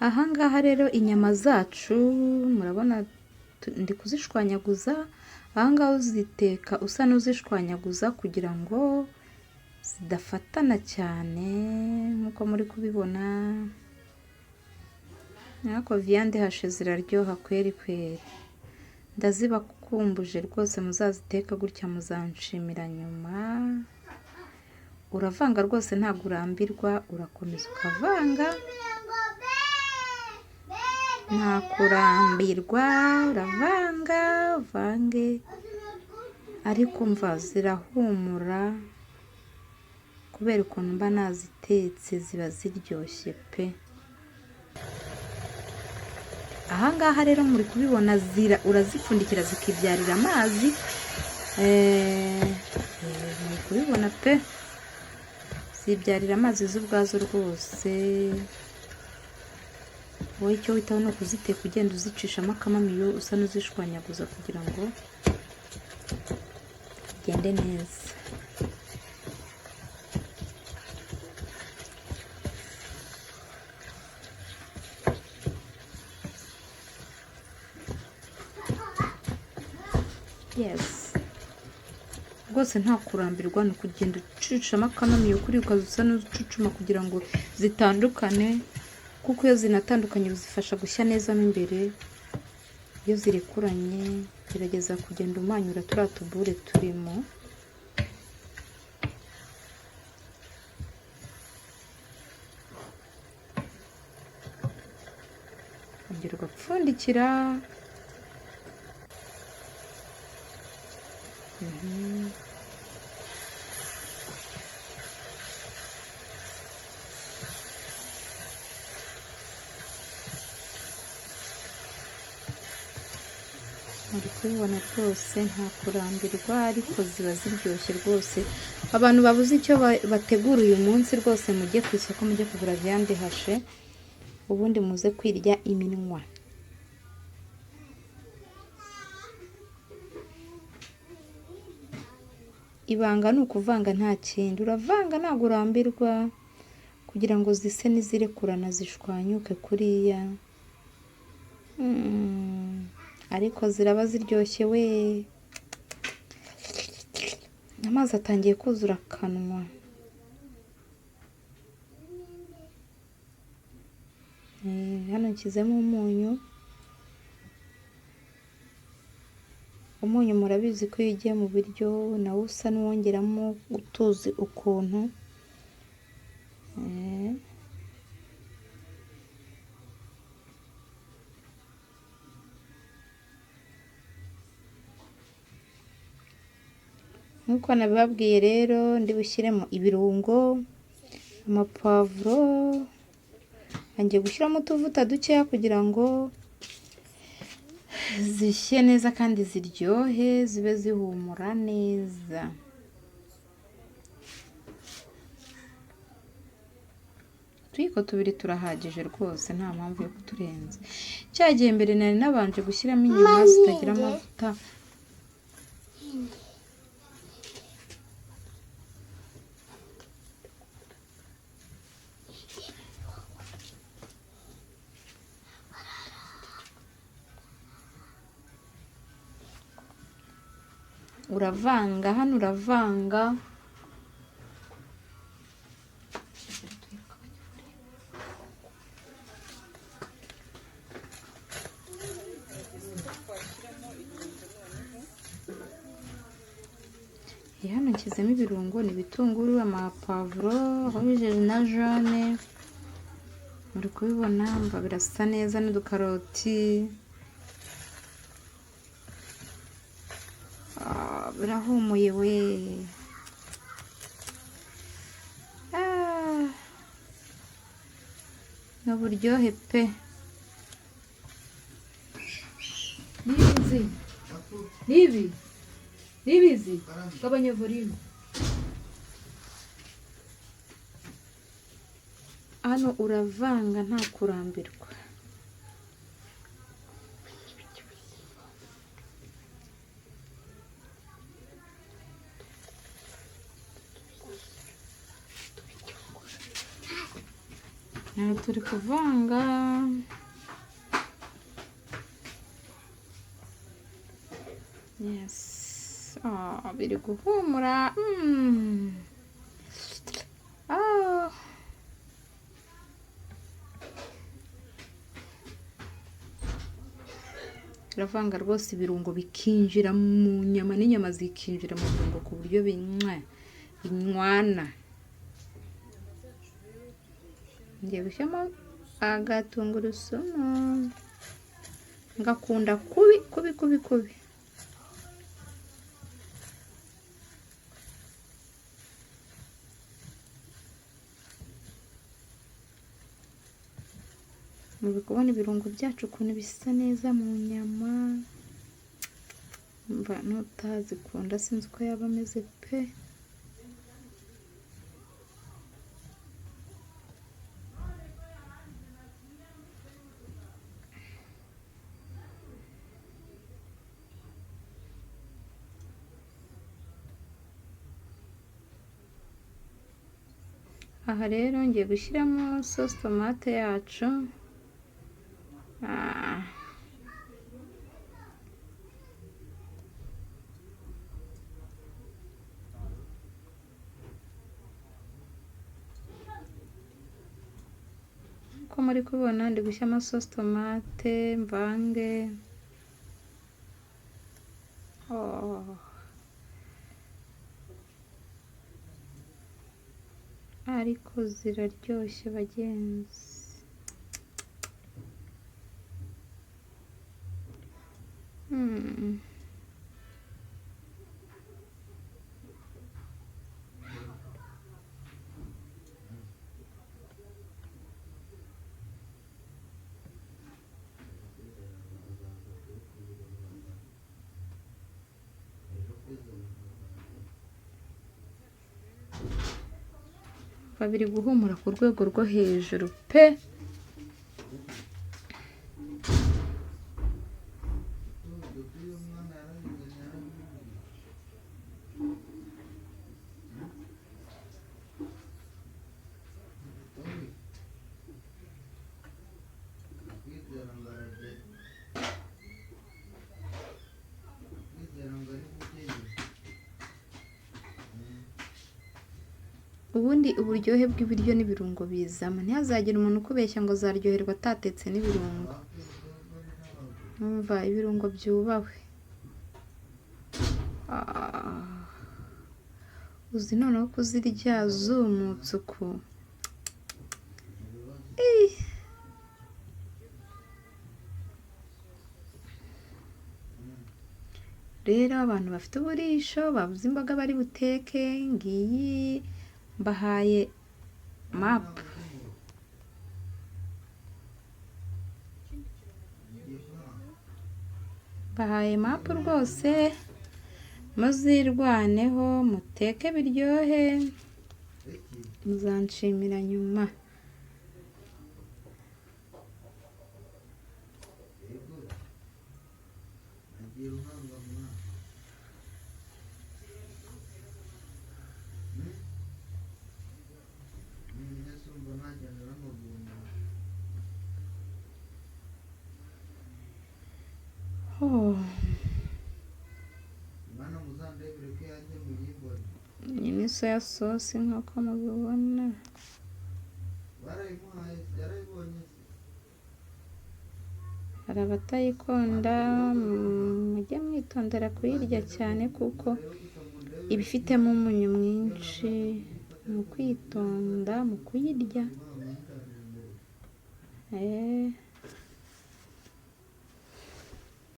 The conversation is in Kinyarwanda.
Ahangaha rero inyama zacu murabona ndi kuzishwanyaguza. Ahangaha uziteka usa n'uzishwanyaguza kugira ngo zidafatana cyane nk'uko muri kubibona. Ariko viande hachée ziraryoha kweri kweri, ndazibakumbuje rwose, muzaziteka gutya muzanshimira nyuma. Uravanga rwose ntabwo urambirwa, urakomeza ukavanga nta kurambirwa, uravanga uvange, ariko mva zirahumura kubera ukuntu mba nazitetse, ziba ziryoshye pe. Ahangaha rero muri kubibona urazipfundikira zikibyarira amazi, muri kubibona pe, zibyarira amazi zo ubwazo rwose. Wowe icyo witaho ni ukuziteka ugenda uzicishamo akamamiyo, usa n'uzishwanyaguza kugira ngo bigende neza. Yes, rwose nta kurambirwa, ni ukugenda ucishamo akamamiyo kuri ukaza usa n'ucucuma kugira ngo zitandukane, kuko iyo zinatandukanye bizifasha gushya neza mo imbere. Iyo zirekuranye gerageza kugenda umanyura turiya tubure turimo. Ongera ugapfundikira. Muri kubibona rwose nta kurambirwa, ariko ziba ziryoshye rwose. Abantu babuze icyo bategura uyu munsi rwose, mujye ku isoko, mujye kugura viande hachée, ubundi muze kwirya iminwa. Ibanga ni ukuvanga, nta kindi, uravanga ntabwo urambirwa, kugira ngo zise n'izirekurana zishwanyuke kuriya. Ariko ziraba ziryoshye we, amazi atangiye kuzura akanwa. Hano nshyizemo umunyu. Umunyu murabizi ko iyo ugiye mu biryo nawo usa n'uwongeramo utuzi ukuntu. Nk'uko nabibabwiye rero, ndi bushyiremo ibirungo, amapavuro, ngiye gushyiramo utuvuta dukeya kugira ngo zishye neza kandi ziryohe, zibe zihumura neza. Utuyiko tubiri turahagije rwose, nta mpamvu yo kuturenza. Cya gihe mbere nari nabanje gushyiramo inyama zitagira amavuta. Uravanga hano, uravanga. Hano nshyizemo ibirungo, ni ibitunguru, amapavuro rouge na jaune, muri kubibona mba birasa neza, n'udukaroti. Birahumuye we. Ni uburyohe pe. Nibizi nibi nibizi, gabanya volume. Hano uravanga nta kurambirwa. Ntabwo Turi kuvanga. Yes. Oh, biri guhumura. Oh. Uravanga rwose ibirungo bikinjira mu nyama n'inyama zikinjira mu birungo ku buryo binywana. Ngiye gushyiramo agatungurusumu, ngakunda kubi kubi kubi kubi. Muri kubona ibirungo byacu ukuntu bisa neza mu nyama, mva n'utazikunda sinzi uko yaba ameze pe. Aha rero ngiye gushyiramo sauce tomate yacu. Uko muri kubibona ndi gushyiramo sauce tomate mvange. Oh. Ariko ziraryoshye bagenzi. Biri guhumura ku rwego rwo hejuru pe. Ubundi uburyohe bw'ibiryo n'ibirungo bizamo, ntihazagire umuntu ukubeshya ngo azaryoherwa atatetse n'ibirungo. Umva ibirungo byubahwe. Uzi noneho kuzirya zumutse uku. Rero abantu bafite uburisho babuze imboga bari buteke, ngiyi mbahaye mapu. Mbahaye mapu rwose, muzirwaneho muteke biryohe, muzanshimira nyuma. Iyi ni soya sauce nk'uko mubibona. Hari abatayikunda, mujye mwitondera kuyirya cyane kuko iba ifitemo umunyu mwinshi, ni ukwitonda mu kuyirya.